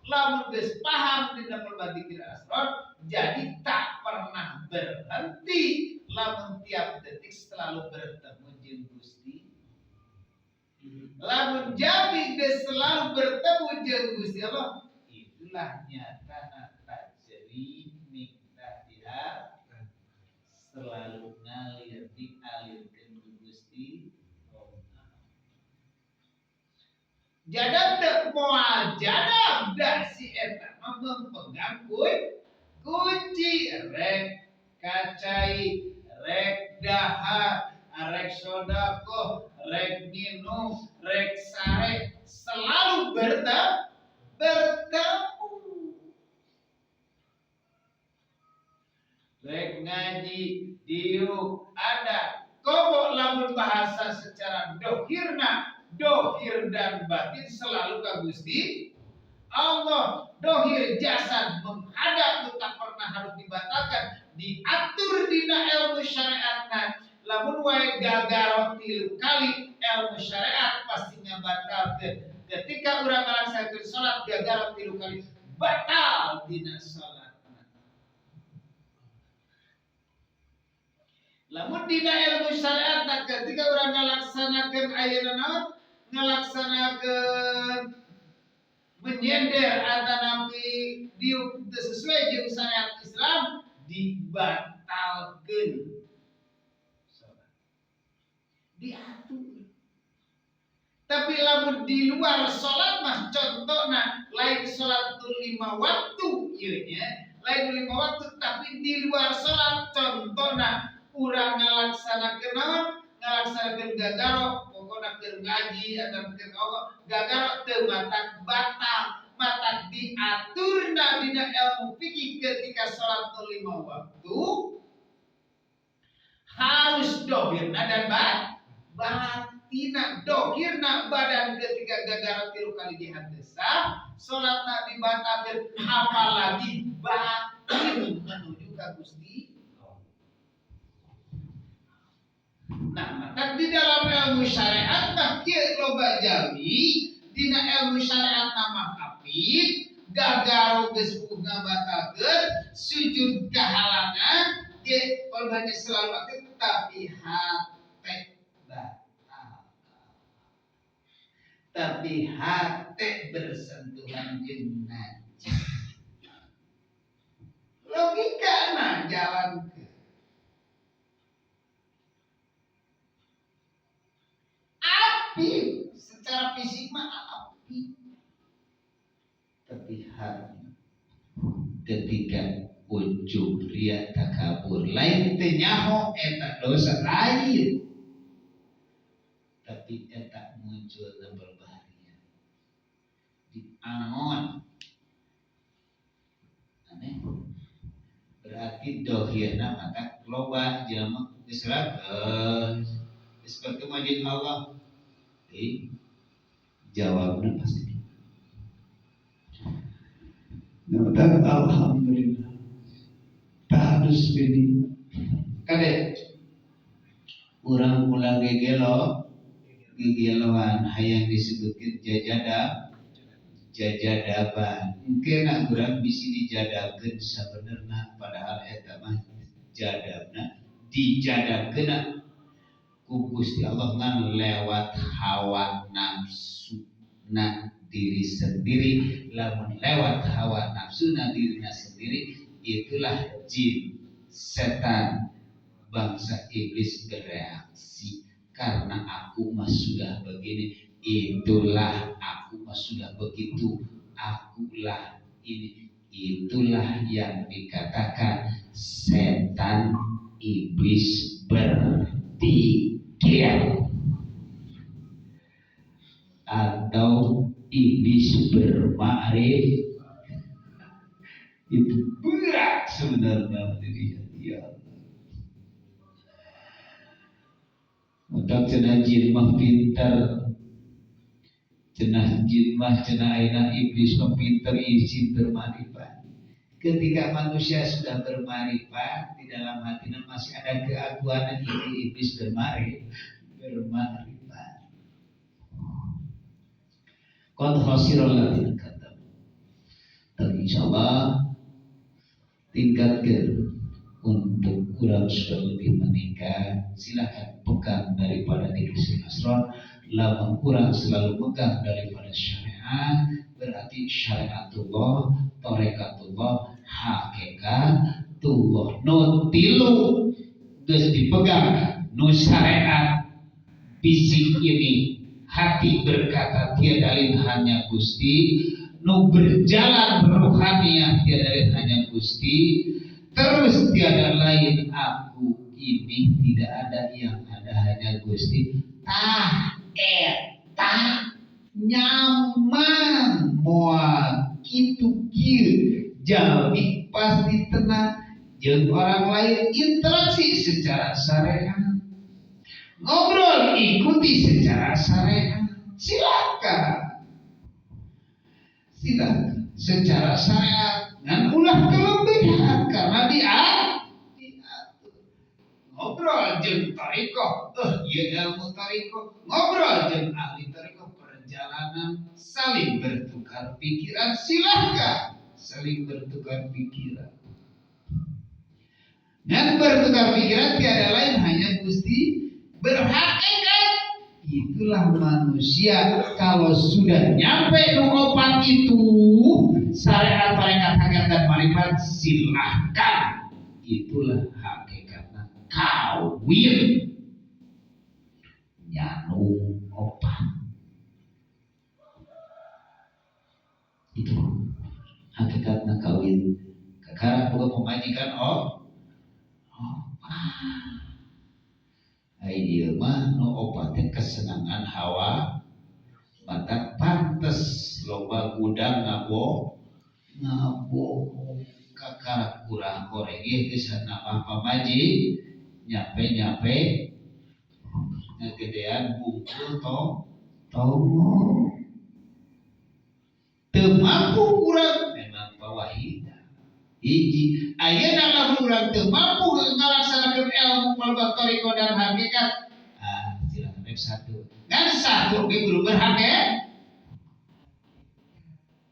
lamun geus paham dina palebah dikir asror jadi tak pernah berhenti lamun tiap detik selalu bertemu jeung Gusti. Lamun jami geus selalu bertemu jeung Gusti Allah itulah nyata tajri min tahtiha selalu ngalir dialirkeun ku Gusti Allah. Jadab teu moal jadab da si eta mah memegang kunci rek kacai rek dahar rek sodakoh rek minum rek sare selalu bertemu. Rek ngaji diuk ada komo lamun bahasa secara dohirna dohir dan batin selalu ka Gusti Allah. Dohir jasad menghadap itu tak pernah harus dibatalkan diatur dina ilmu syariatna lamun wae gagaro 3 kali ilmu syariat pastinya batalkeun. Ketika urang ngalaksanakeun salat gagaro 3 kali batal dina salatna. Lamun dina ilmu syariatna ketika urang ngalaksanakeun ayeuna naon ngalaksanakeun menyender atanapi diuk teu sesuai jeung syariat Islam dibatalkeun salat diatur. Tapi lamun di luar salat mah contohna lain salat 5 waktu ieu nya lain 5 waktu tapi di luar salat contohna urang ngalaksanakeun naon ngalaksanakeun gagaro Pokona keur ngaji atau keur ngomong gagaro teu matak batal, matak diaturna dina ilmu fikih ketika salat 5 waktu harus dohirna dan batina. Dohirna badan ketika gagaro 3 kali di hati sah, salatna dibatalkeun, apalagi batin menuju ka Gusti. Nah, maka di dalam ilmu syariat mah kieu loba jami, dina ilmu syariat mah apik, gagaro geus puguh ngabatalkeun, sujud kahalangan, ge kolbanya selalu aktif tapi hate batal. Tapi hate bersentuhan jeung najis. Logika nah jalan ke api, secara fisik mah api, tapi hati ketika ujub ria takabur lain teu nyaho eta dosa lain, tapi eta muncul berbahaya di angon aneh. Berarti dohirna maka loba jelema geus geus bertemu jeung Allah. Jawabnya pasti. Nah, alhamdulillah. Harus bini. Kade urang ulah gegelo, gegeloan hayang disebutkeun jajada, jajadaban. Engke urang bisi dijadabkeun sabenerna padahal eta mah jadabna dijadabkeun ku Gusti Allah ngan lewat hawa nafsu na diri sendiri. Lamun lewat hawa nafsu na dirina sendiri, itulah jin, setan, bangsa iblis bereaksi. Karena aku mah sudah begini, itulah aku mah sudah begitu, akulah ini. Itulah yang dikatakan setan iblis berpikir atau iblis bermakrif. Itu berat sebenarnya diri ya. Untuk cenah jin mah pintar, cenah jin mah cenah aina iblis mah pintar izin bermarifat. Ketika manusia sudah bermarifat, di dalam hatinya masih ada keakuan ini iblis bermarifat. Qad khasiral ladzina kadzabu. Tapi insyaallah tingkatkan untuk kurang sudah lebih meningkat, silakan pegang daripada Idris Nasron. Lamun kurang selalu pegang daripada syariat, berarti syariatullah, tarekatullah, hakikatullah. Nu tilu geus dipegang nu syariat bisik ini, hati berkata tiada lain hanya Gusti, nu berjalan rohaniah tiada lain hanya Gusti, terus tiada lain aku ini, tidak ada yang ada hanya Gusti. Tah eta nyaman moal kitu kieu jalmi pasti tenang jeung orang lain, interaksi secara syariat, ngobrol ikuti secara syariat, silakan silakan secara syariat dan ulah kelebihan karena diatur. Ngobrol jeung tarikoh, ieu ilmu tarikoh, ngobrol jeung ahli tarikoh, perjalanan saling bertukar pikiran, silahkan saling bertukar pikiran. Dan bertukar pikiran tiada lain hanya Gusti berhakikat. Itulah manusia kalau sudah nyampe nu opat itu syariat, tarekat, hakikat dan marifat, silahkan. Itulah hakikatnya kawin nyanu opat. Itu hakikatnya kawin. Kakara boga pamajikan oh opat. Ai ieu mah nu opat teh kesenangan hawa mata pantes loba gudang ngabohong kakara kurang koreng ieu geus nambah pamaji nyampe-nyampe ngegedean bungkul tongo teu mampu urang memang pawahida hiji ayeuna lamun urang teu mampu ngalaksanakeun ilmu palebah thariqah dan hakikat silakan rek satu ngan satu ge kudu berhakikat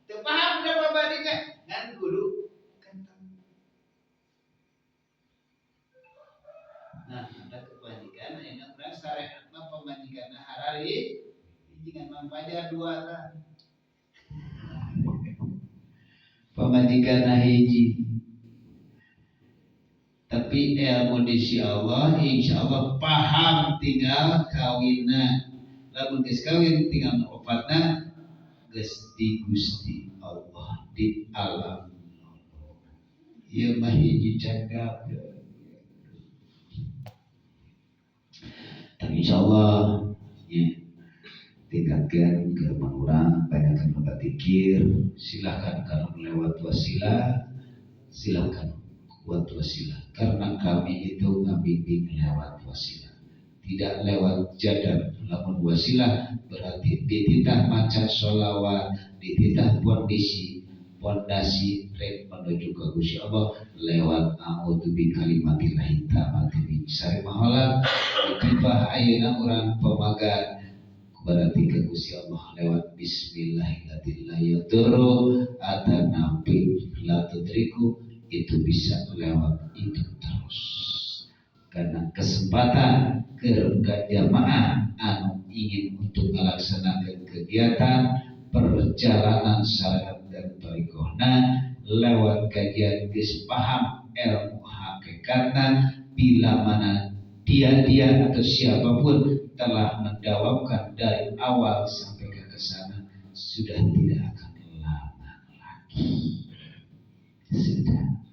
teu paham da pabandingna ngan kudu ketemu. Nah, ada kebanyakan ayeuna urang syariat mah pamajikanna harari hiji ngan Mang Fajar dua tah. Pamajikanna hiji. Tapi ilmu di si Allah insyaallah paham tinggal kawinna. Lamun geus kawin tinggal opatna geus di Gusti Allah di alam. Ieu mah hiji cagap. Tapi insyaallah ya tingkatkan keilmuan urang, banyakkan tempat zikir, silakan kalau melewat wasilah, silakan buat wasilah. Karena kami itu ngabimbing lewat wasilah, tidak lewat jadab. Lamun wasilah berarti dititah maca sholawat, dititah pondasi rek menuju ke Gusti Allah lewat a'udzu bikalimatillahi tammati min syarri ma khalaq. Dititah ayeuna urang pamagat berarti ke Gusti Allah lewat bismillahirrahmanirrahim atanapi la tudriku, itu bisa lewat itu terus. Karena kesempatan ke jamaah anu ingin untuk melaksanakan kegiatan perjalanan syariat dan thariqahna lewat kajian geus paham ilmu hakikatna, bila mana dia atau siapapun telah mendawamkan dari awal sampai ke sana sudah tidak akan lama lagi. Sudah.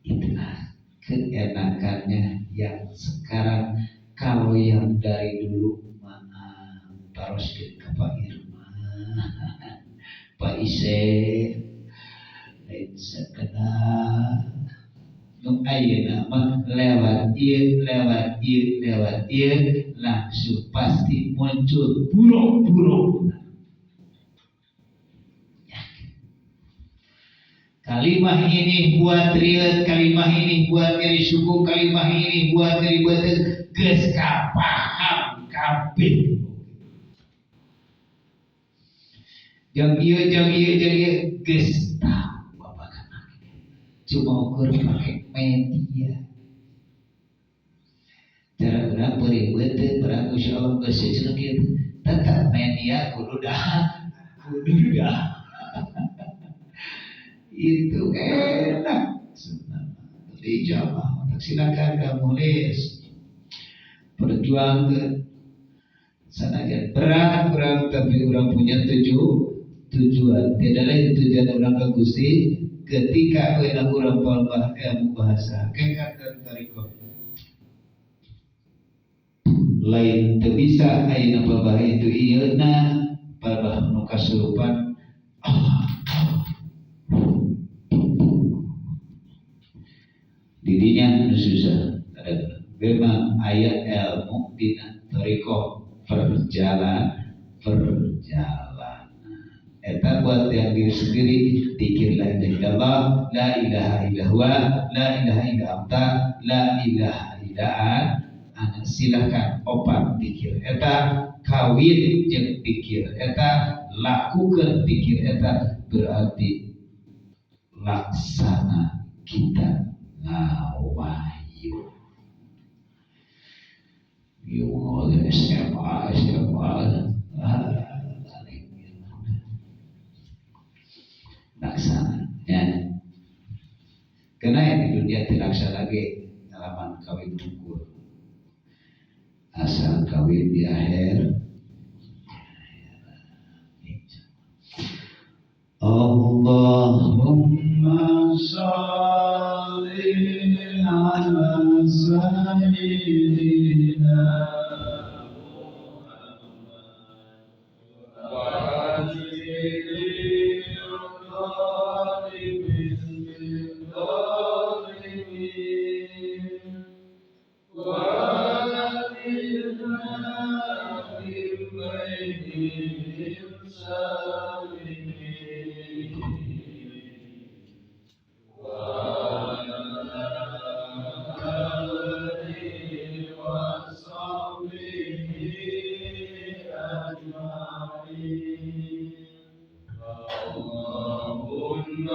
Itulah keenakannya yang sekarang. Kalau yang dari dulu maaf terus ke Pak Irma, Pak Ise, lain sekedar nu ayeuna mah lewat ieu, lewat ieu, lewat ieu langsung pasti muncul buruk-buruk. Kalimah ini buat riet, kalimah ini buat nyeri suku, kalimah ini buat nyeri beuteung, geus kapaham kabeh. Jang ieu, jang ieu, jang ieu geus tahu babagan. Cuma ukur pakai media. Cara urang beureum beuteung, urang insyaallah geus cenah kieu. Tetap media kudu dah, kudu dah. Itu enak. Jadi jamaah, silakan kamu les. Berjuang ke sanajan berat orang tapi orang punya tujuan. Tidak lain tujuan orang ke Gusti ketika orang palbah ilmu bahasa hakikat dan thariqah. Lain teu bisa ayeuna palbah itu ieuna palbah nu kasurupan Allah. Didinya nu susah. Memang aya ilmu dina thariqah perjalanan. Eta buat yang diri sendiri dikir la ilaha illallah, la ilaha illallah, la ilaha illa anta, la ilaha illa ana. Silahkan opat dikir eta, kawin jeung dikir eta, lakukeun dikir eta, berarti laksana kita ngawayu. Yo SMA laksana ya. Karena yang di dunia tidak lagi ngalaman kawin unggul, asal kawin di akhir. Allahumma shalli ala sayyidina بينهم سالمين وعلى آله وصحبه أجمعين. اللهم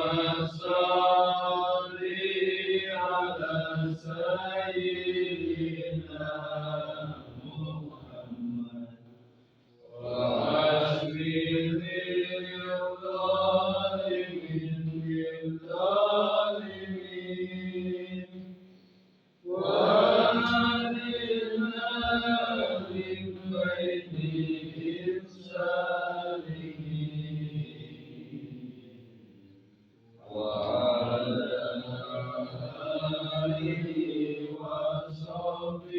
صل على سيدنا محمد وأسلم الظالمين بالظالمين وأهلنا من بينهم سالمين وعلى آله وصحبه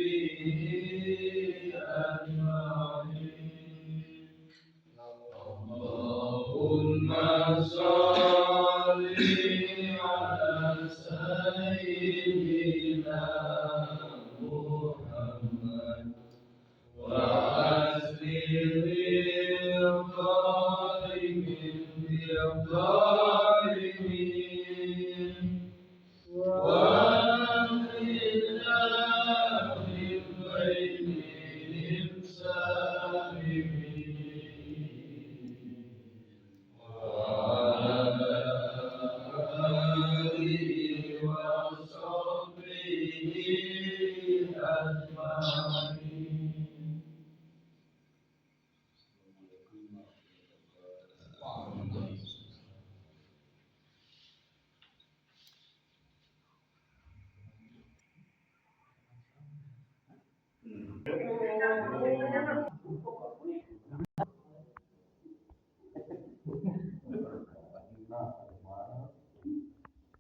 أجمعين. اللهم صل على سيدنا محمد وأسلم الظالمين بالظالمين وأهلنا من بينهم سالمين وعلى آله وصحبه أجمعين.